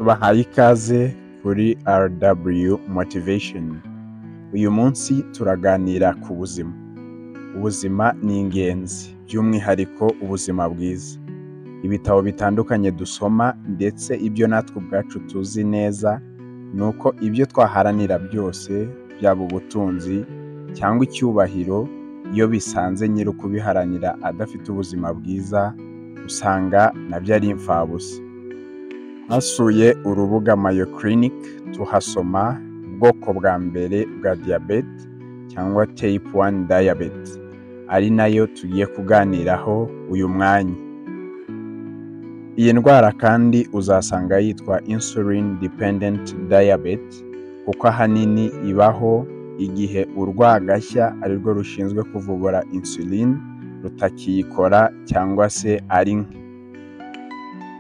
Tubahaye ikaze kuri RW Motivation. Uyu munsi turaganira ku buzima. Ubuzima ni ingenzi, by'umwihariko ubuzima bwiza. Ibitabo bitandukanye dusoma ndetse ibyo natwe ubwacu tuzi neza, ni uko ibyo twaharanira byose, byaba ubutunzi cyangwa icyubahiro, iyo bisanze nyiri ukubiharanira adafite ubuzima bwiza, usanga nabyo ari imfabusa. Twasuye urubuga Mayo Clinic, tuhasoma ubwoko bwa mbere bwa diyabete cyangwa type 1 diabetes, ari nayo tugiye kuganiraho uyu mwanya. Iyi ndwara kandi uzasanga yitwa insulin dependent diabetes, kuko ahanini ibaho igihe urwagashya arirwo rushinzwe kuvubura insulin rutakiyikora cyangwa se ari nke.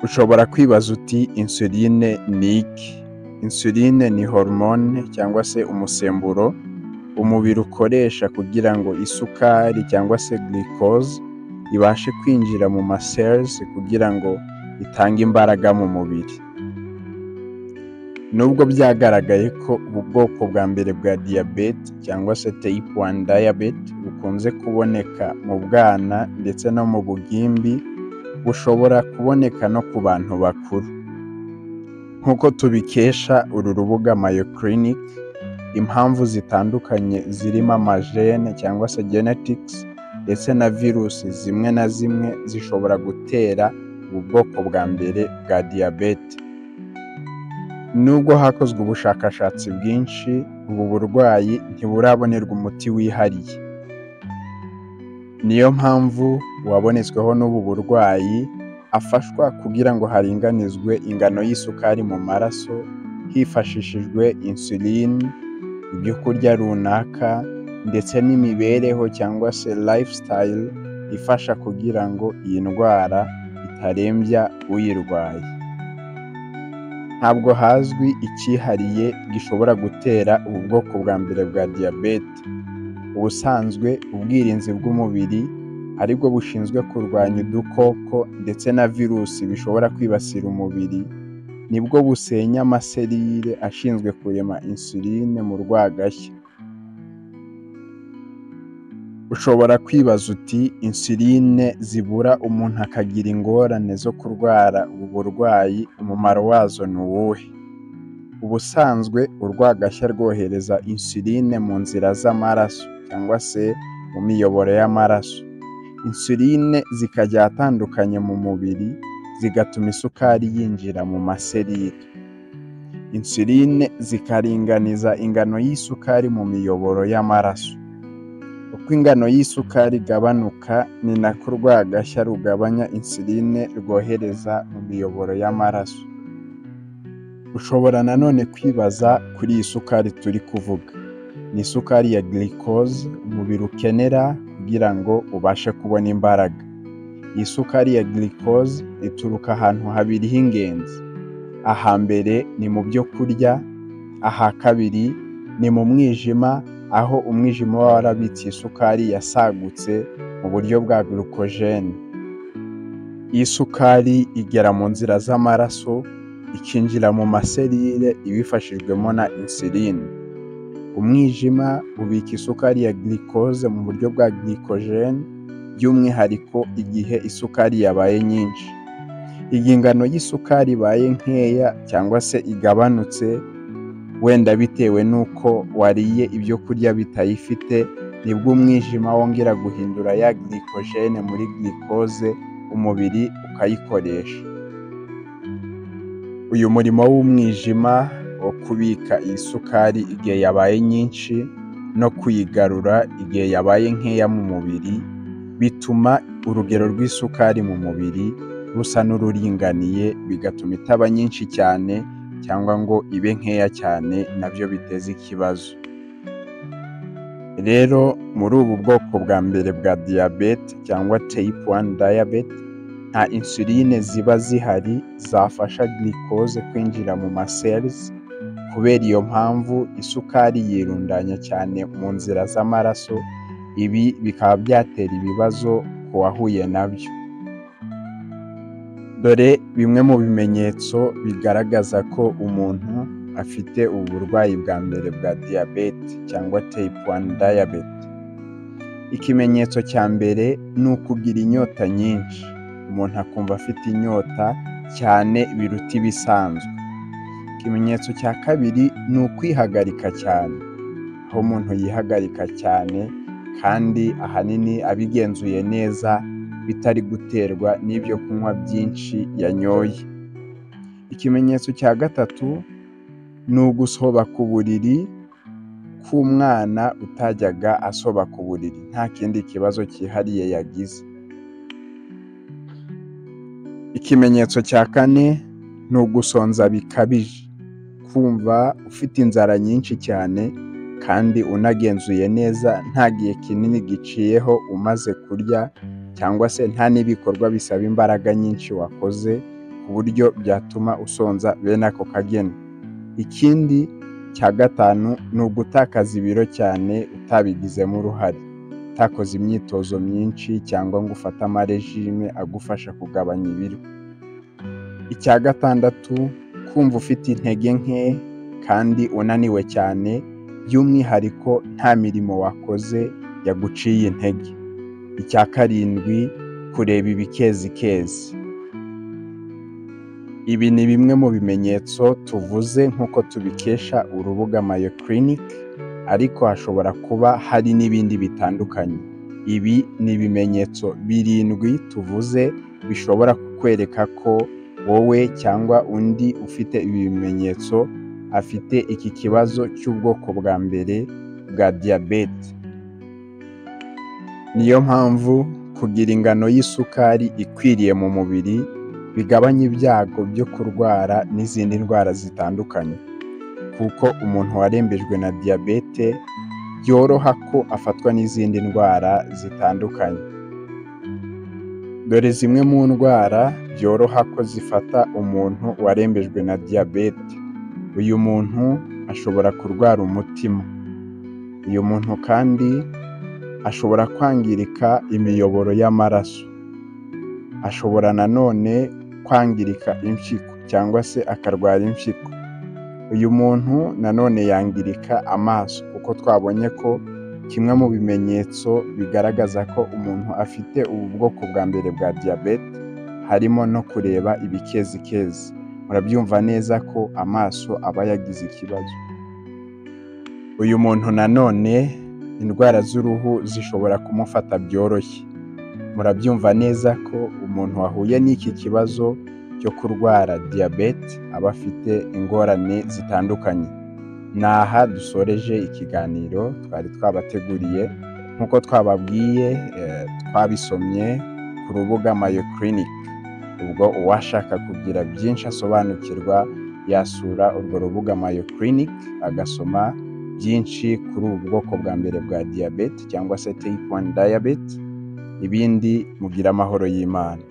Ushobora kwibaza uti: "Insuline ni iki?" Insuline ni hormone cyangwa se umusemburo umubiri ukoresha kugira ngo isukari cyangwa se glucose ibashe kwinjira mu ma cells kugira ngo itange imbaraga mu mubiri. Nubwo byagaragaye ko ubu bwoko bwa mbere bwa diyabete cyangwa se type 1 diabetes bukunze kuboneka mu bwana ndetse no mu bugimbi, bushobora kuboneka no ku bantu bakuru. Nk'uko tubikesha uru rubuga Mayo Clinic, impamvu zitandukanye zirimo amagene cyangwa se genetics ndetse na virusi zimwe na zimwe zishobora gutera ubu bwoko bwa mbere bwa diyabete. Nubwo hakozwe ubushakashatsi bwinshi, ubu burwayi ntiburabonerwa umuti wihariye. Niyo mpamvu uwabonetsweho n'ubu burwayi afashwa kugira ngo haringanizwe ingano y'isukari mu maraso hifashishijwe insuline, ibyo kurya runaka ndetse n'imibereho cyangwa se lifestyle ifasha kugira ngo iyi ndwara itarembya uyirwaye. Ntabwo hazwi icyihariye gishobora gutera ubu bwoko bwa mbere bwa diyabete. Ubusanzwe ubwirinzi bw'umubiri, aribwo bushinzwe kurwanya udukoko ndetse na virusi bishobora kwibasira umubiri, nibwo busenya amaserire ashinzwe kurema insuline mu rwagashya. Ushobora kwibaza uti: "Insuline zibura umuntu akagira ingorane zo kurwara ubu burwayi, umumaro wazo ni uwuhe?" Ubusanzwe urwagashya rwohereza insuline mu nzira z'amaraso cyangwa se mu miyoboro y'amaraso. Insuline zikajya ahatandukanye mu mubiri, zigatuma isukari yinjira mu maserire. Insuline zikaringaniza ingano y'isukari mu miyoboro y'amaraso. Uko ingano y'isukari igabanuka, ni nako urwagashya rugabanya insuline rwohereza mu miyoboro y'amaraso. Ushobora nanone kwibaza kuri iyi sukari turi kuvuga. Ni isukari ya glucose umubiri ukenera kugira ngo ubashe kubona imbaraga. Iyi sukari ya glucose ituruka ahantu habiri h'ingenzi. Ahambere ni mu byo kurya, aha kabiri ni mu mwijima, aho umwijima uba warabitse isukari yasagutse mu buryo bwa glycogen. Iyi sukari igera mu nzira z'amaraso, ikinjira mu maserire ibifashijwemo na insuline. Umwijima ubika isukari ya glucose mu buryo bwa glycogen, by'umwihariko igihe isukari yabaye nyinshi. Igihe ingano y'isukari ibaye nkeya cyangwa se igabanutse, wenda bitewe n'uko wariye ibyo kurya bitayifite, nibwo umwijima wongera guhindura ya glycogen muri glucose, umubiri ukayikoresha. Uyu murimo w'umwijima wo kubika iyi sukari igihe yabaye nyinshi no kuyigarura igihe yabaye nkeya mu mubiri, bituma urugero rw'isukari mu mubiri rusa n'ururinganiye, bigatuma itaba nyinshi cyane cyangwa ngo ibe nkeya cyane nabyo biteze ikibazo. Rero muri ubu bwoko bwa mbere bwa diyabete cyangwa type 1 diabetes, nta insuline ziba zihari zafasha glucose kwinjira mu ma cells. Kubera iyo mpamvu, isukari yirundanya cyane mu nzira z'amaraso, ibi bikaba byatera ibibazo ku wahuye nabyo. Dore bimwe mu bimenyetso bigaragaza ko umuntu afite ubu burwayi bwa mbere bwa diyabete cyangwa type 1 diabetes. Ikimenyetso cya mbere ni ukugira inyota nyinshi, umuntu akumva afite inyota cyane biruta ibisanzwe. Ikimenyetso cya kabiri ni ukwihagarika cyane, aho umuntu yihagarika cyane kandi ahanini abigenzuye neza bitari guterwa n'ibyo kunywa byinshi yanyoye. Ikimenyetso cya gatatu ni ugusoba ku buriri k'umwana utajyaga asoba ku buriri, nta kindi kibazo cyihariye yagize. Ikimenyetso cya kane ni ugusonza bikabije, kumva ufite inzara nyinshi cyane kandi unagenzuye neza nta gihe kinini giciyeho umaze kurya cyangwa se nta n'ibikorwa bisaba imbaraga nyinshi wakoze ku buryo byatuma usonza bene ako kageni. Ikindi cya gatanu ni ugutakaza ibiro cyane utabigizemo uruhare, utakoze imyitozo myinshi cyangwa ngo ufate amarejime agufasha kugabanya ibiro. Icya gatandatu, kumva ufite intege nke kandi unaniwe cyane, by'umwihariko nta mirimo wakoze yaguciye intege. Icya karindwi, kureba ibikezikezi. Ibi ni bimwe mu bimenyetso tuvuze nk'uko tubikesha urubuga Mayo Clinic, ariko hashobora kuba hari n'ibindi bitandukanye. Ibi ni ibimenyetso 7 tuvuze bishobora kukwereka ko wowe cyangwa undi ufite ibi bimenyetso afite iki kibazo cy'ubwoko bwa mbere bwa diyabete. Niyo mpamvu kugira ingano y'isukari ikwiriye mu mubiri bigabanya ibyago byo kurwara n'izindi ndwara zitandukanye, kuko umuntu warembejwe na diyabete byoroha ko afatwa n'izindi ndwara zitandukanye. Dore zimwe mu ndwara byoroha ko zifata umuntu warembejwe na diyabete. Uyu muntu ashobora kurwara umutima. Uyu muntu kandi ashobora kwangirika imiyoboro y'amaraso. Ashobora nanone kwangirika impyiko cyangwa se akarwara impyiko. Uyu muntu nanone yangirika amaso, kuko twabonye ko kimwe mu bimenyetso bigaragaza ko umuntu afite ubu bwoko bwa mbere bwa diyabete harimo no kureba ibikezikezi. Murabyumva neza ko amaso aba yagize ikibazo. Uyu muntu nanone indwara z'uruhu zishobora kumufata byoroshye. Murabyumva neza ko umuntu wahuye n'iki kibazo cyo kurwara diyabete aba afite ingorane zitandukanye. Ni aha dusoreje ikiganiro twari twabateguriye, nk'uko twababwiye twabisomye ku rubuga Mayo Clinic. Ubwo uwashaka kugira byinshi asobanukirwa yasura urwo rubuga Mayo Clinic agasoma byinshi kuri ubu bwoko bwa mbere bwa diyabete cyangwa se type 1 diabetes. Ibindi mugira amahoro y'Imana.